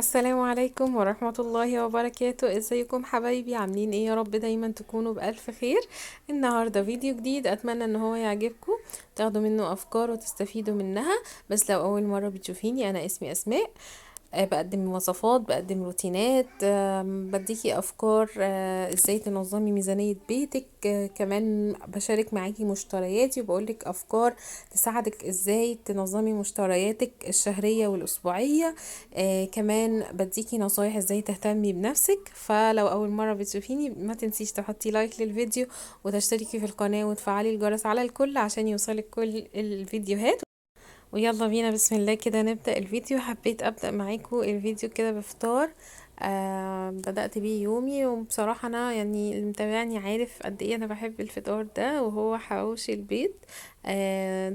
السلام عليكم ورحمة الله وبركاته. ازيكم حبايبي؟ عاملين ايه؟ يا رب دايما تكونوا بألف خير. النهاردة فيديو جديد، اتمنى ان هو يعجبكم، تاخدوا منه افكار وتستفيدوا منها. بس لو اول مرة بتشوفيني، انا اسمي اسماء، بقدم وصفات، بقدم روتينات، بديكي افكار، ازاي تنظمي ميزانية بيتك، كمان بشارك معاكي مشترياتي وبقولك افكار تساعدك ازاي تنظمي مشترياتك الشهرية والاسبوعية، كمان بديكي نصايح ازاي تهتمي بنفسك. فلو اول مرة بتشوفيني ما تنسيش تحطي like للفيديو وتشتركي في القناة وتفعلي الجرس على الكل عشان يوصلك كل الفيديوهات. ويلا بينا بسم الله كده نبدأ الفيديو. حبيت أبدأ معاكم الفيديو كده بفطار، بدأت بيه يومي، وبصراحة أنا اللي متابعني عارف قد إيه أنا بحب الفطار ده، وهو حواوشي البيض.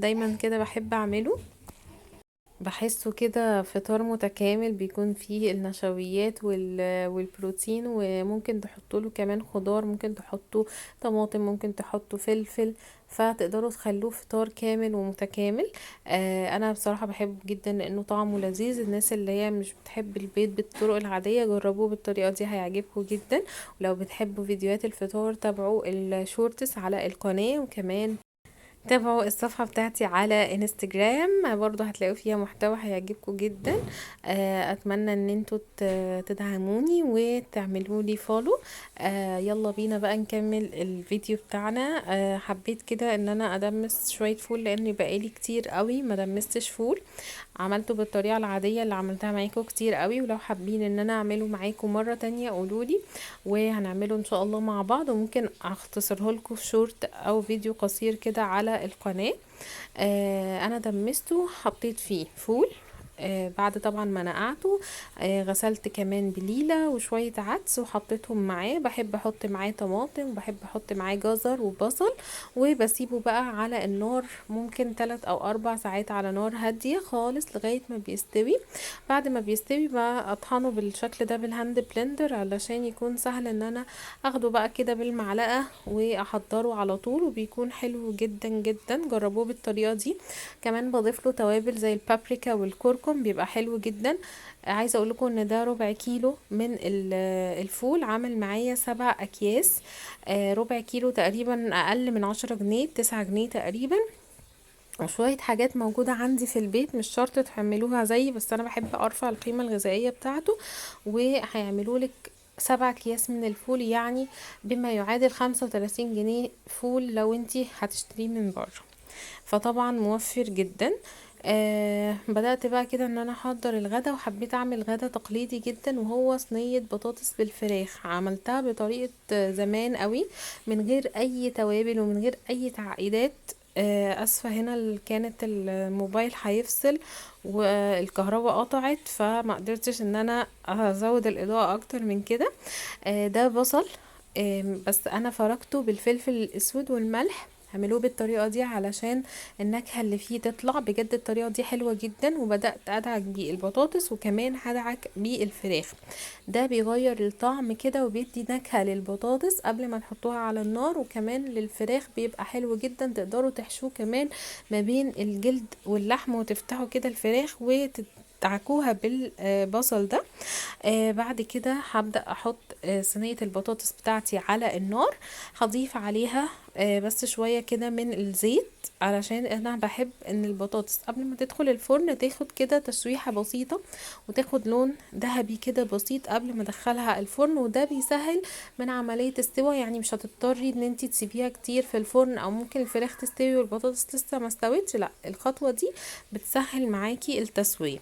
دايما كده بحب أعمله، بحسه كده فطار متكامل بيكون فيه النشويات والبروتين، وممكن تحطوا له كمان خضار، ممكن تحطوا طماطم، ممكن تحطوا فلفل، فتقدروا تخلوه فطار كامل ومتكامل. انا بصراحة بحبه جدا لانه طعمه لذيذ. الناس اللي هي مش بتحب البيض بالطرق العادية جربوه بالطريقة دي، هيعجبكم جدا. ولو بتحبوا فيديوهات الفطار تابعوا ال shorts على القناة، وكمان تابعوا الصفحة بتاعتي على انستجرام، برضو هتلاقوا فيها محتوى هيعجبكم جدا. اتمنى ان انتوا تدعموني وتعملوا لي follow. يلا بينا بقى نكمل الفيديو بتاعنا. حبيت كده ان انا ادمس شوية فول لان بقالي كتير قوي ما دمستش فول. عملته بالطريقة العادية اللي عملتها معاكم كتير قوي، ولو حابين ان انا اعمله معاكم مرة تانية قولولي وهنعمله ان شاء الله مع بعض، وممكن اختصره لكم في شورت او فيديو قصير كده على القناة. انا دمسته، حطيت فيه فول، بعد طبعا ما نقعته، غسلت كمان بليلة وشوية عدس وحطيتهم معاه. بحب احط معاه طماطم، وبحب احط معاه جزر وبصل، وبسيبه بقى على النار ممكن 3 او 4 ساعات على نار هادية خالص لغاية ما بيستوي. بعد ما بيستوي بقى اطحنه بالشكل ده بال hand blender علشان يكون سهل ان انا اخده بقى كده بالمعلقة واحضره على طول، وبيكون حلو جدا جدا. جربوه بالطريقة دي. كمان بضيف له توابل زي البابريكا والكركم، بيبقى حلو جدا. عايزه اقول لكم ان ده ربع كيلو من الفول عمل معايا 7 اكياس، ربع كيلو تقريبا، اقل من 10 جنيه، 9 جنيه تقريبا. وشوية حاجات موجودة عندي في البيت، مش شرط تحملوها زي، بس انا بحب ارفع القيمة الغذائية بتاعته. وهيعملوا لك 7 اكياس من الفول، يعني بما يعادل 35 جنيه فول لو انتي هتشتريه من بره، فطبعا موفر جدا. بدأت بقى كده ان انا احضر الغدا، وحبيت اعمل غدا تقليدي جدا وهو صينية بطاطس بالفراخ. عملتها بطريقة زمان قوي من غير اي توابل ومن غير اي تعقيدات. اسفة هنا كانت الموبايل هيفصل والكهرباء قطعت، فما قدرتش ان انا ازود الاضاءة اكتر من كده. ده بصل، بس انا فركته بالفلفل الاسود والملح. اعملوه بالطريقة دي علشان النكهة اللي فيه تطلع بجد. الطريقة دي حلوة جدا. وبدأت ادعك بيه البطاطس، وكمان هدعك بيه الفراخ. ده بيغير الطعم كده وبيدي نكهة للبطاطس قبل ما نحطوها على النار، وكمان للفراخ بيبقى حلو جدا. تقدروا تحشوه كمان ما بين الجلد واللحم، وتفتحوا كده الفراخ وتدعكوها بالبصل ده. بعد كده هبدأ احط، صينية البطاطس بتاعتي على النار. هضيف عليها، بس شوية كده من الزيت، علشان انا بحب ان البطاطس قبل ما تدخل الفرن تاخد كده تشويحة بسيطة وتاخد لون ذهبي كده بسيط قبل ما ادخلها الفرن، وده بيسهل من عملية السوى. مش هتضطري ان انتي تسيبيها كتير في الفرن، او ممكن الفراخ تستوي والبطاطس لسه ما استوتش، لا الخطوة دي بتسهل معاكي التسوية.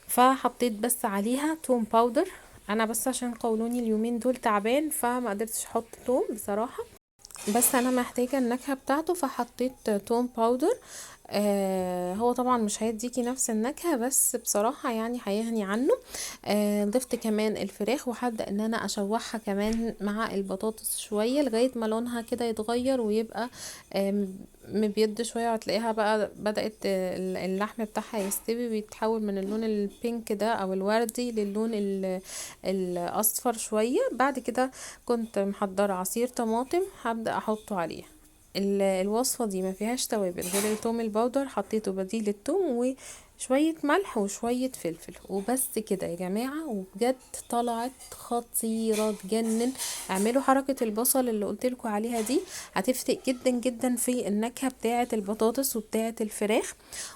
فحطيت بس عليها توم powder، انا بس عشان قولوني اليومين دول تعبان فما قدرتش احط توم بصراحة، بس انا محتاجة النكهة بتاعته فحطيت توم powder. هو طبعا مش هيديكي نفس النكهة، بس بصراحة هيغني عنه. ضفت كمان الفراخ، وهبدأ ان انا اشوحها كمان مع البطاطس شوية لغاية ما لونها كده يتغير ويبقى، مبيض شوية، وهتلاقيها بقى بدأت اللحم بتاعها يستوي ويتحول من اللون البينك ده او الوردي للون الاصفر شوية. بعد كده كنت محضرة عصير طماطم هبدأ احطه عليها. الوصفة دي ما فيهاش توابل غير التوم البودر، حطيته بديل التوم شوية ملح وشوية فلفل وبس كده يا جماعة. وبجد طلعت خطيرة تجنن. اعملوا حركة البصل اللي قلتلكوا عليها دي، هتفرق جدا جدا في النكهة بتاعة البطاطس وبتاعة الفراخ.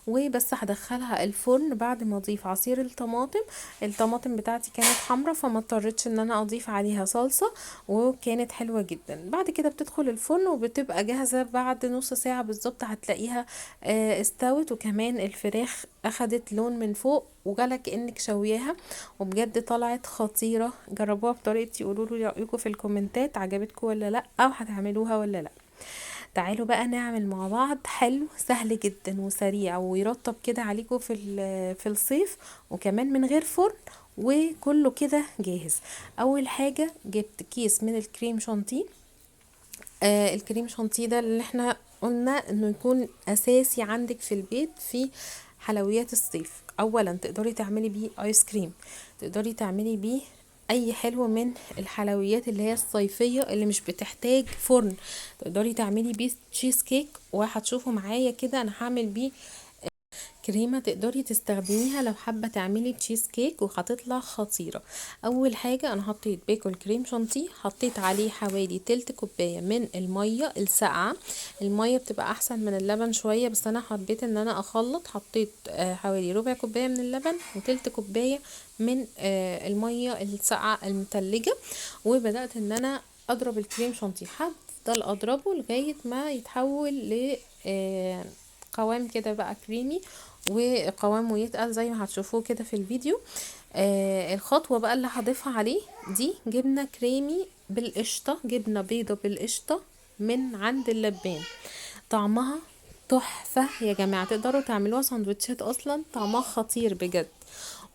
وبس هدخلها الفرن بعد ما اضيف عصير الطماطم. الطماطم بتاعتي كانت حمرا فما اضطريتش ان انا اضيف عليها صلصة، وكانت حلوة جدا. بعد كده بتدخل الفرن وبتبقى جاهزة بعد نص ساعة بالظبط، هتلاقيها استوت، وكمان الفراخ اخدت لون من فوق وجالك كأنك شوياها، وبجد طلعت خطيرة. جربوها بطريقتي، قولوا لي رأيكم في الكومنتات، عجبتكم ولا لا، او هتعملوها ولا لا. تعالوا بقى نعمل مع بعض حلو سهل جدا وسريع ويرطب كده عليكم في الصيف، وكمان من غير فرن، وكله كده جاهز. اول حاجة جبت كيس من الكريم شانتيه. الكريم شانتيه ده اللي احنا قلنا انه يكون اساسي عندك في البيت في حلويات الصيف. اولا تقدري تعملي بيه ايس كريم، تقدري تعملي بيه اي حلو من الحلويات اللي هي الصيفية اللي مش بتحتاج فرن، تقدري تعملي بيه تشيز كيك، وهتشوفوا معايا كده انا هعمل بيه كريمة تقدري تستخدميها لو حابة تعملي تشيز كيك، وهتطلع خطيرة. اول حاجة انا حطيت باكو الكريم شانتيه، حطيت عليه حوالي تلت كوباية من المية الساقعة. المية بتبقى احسن من اللبن شوية، بس انا حبيت ان انا اخلط. حطيت حوالي ربع كوباية من اللبن وتلت كوباية من المية الساقعة المتلجة، وبدأت ان انا اضرب الكريم شانتيه. هفضل اضربه لغاية ما يتحول ل قوام كده بقى كريمي، وقوامه يتقل زي ما هتشوفوه كده في الفيديو. الخطوة بقى اللي هضيفها عليه دي جبنة كريمي بالقشطة، جبنة بيضة بالقشطة من عند اللبان، طعمها تحفة يا جماعة. تقدروا تعملوها سندوتشات، اصلا طعمها خطير بجد،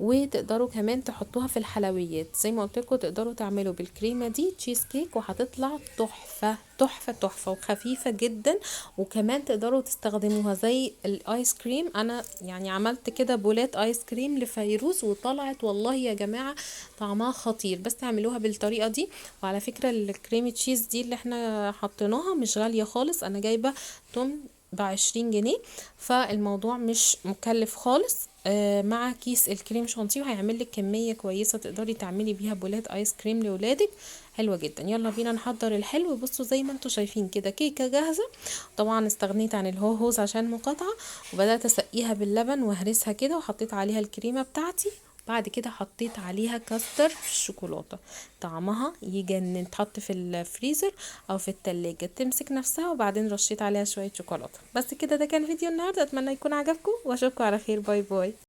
وتقدروا كمان تحطوها في الحلويات زي ما قلت لكم. تقدروا تعملوا بالكريمة دي تشيز كيك وهتطلع تحفة تحفة تحفة، وخفيفة جدا، وكمان تقدروا تستخدموها زي الايس كريم. انا عملت كده بولات ايس كريم لفيروز وطلعت والله يا جماعة طعمها خطير، بس تعملوها بالطريقة دي. وعلى فكرة الكريم تشيز دي اللي احنا حطيناها مش غالية خالص، انا جايبة تمن ب20 جنيه، فالموضوع مش مكلف خالص. مع كيس الكريم شانتيه وهيعمل لك كمية كويسة تقدري تعملي بيها بولات ايس كريم لولادك، حلوة جدا. يلا بينا نحضر الحلو. بصوا زي ما انتم شايفين كده كيكة جاهزة، طبعا استغنيت عن الهوهوز عشان مقاطعة، وبدأت اسقيها باللبن واهرسها كده، وحطيت عليها الكريمة بتاعتي. بعد كده حطيت عليها كاستر في الشوكولاتة، طعمها يجنن، تحط في الفريزر او في التلاجة تمسك نفسها، وبعدين رشيت عليها شوية شوكولاتة. بس كده، ده كان فيديو النهاردة، اتمنى يكون عجبكم واشوفكم على خير. bye bye.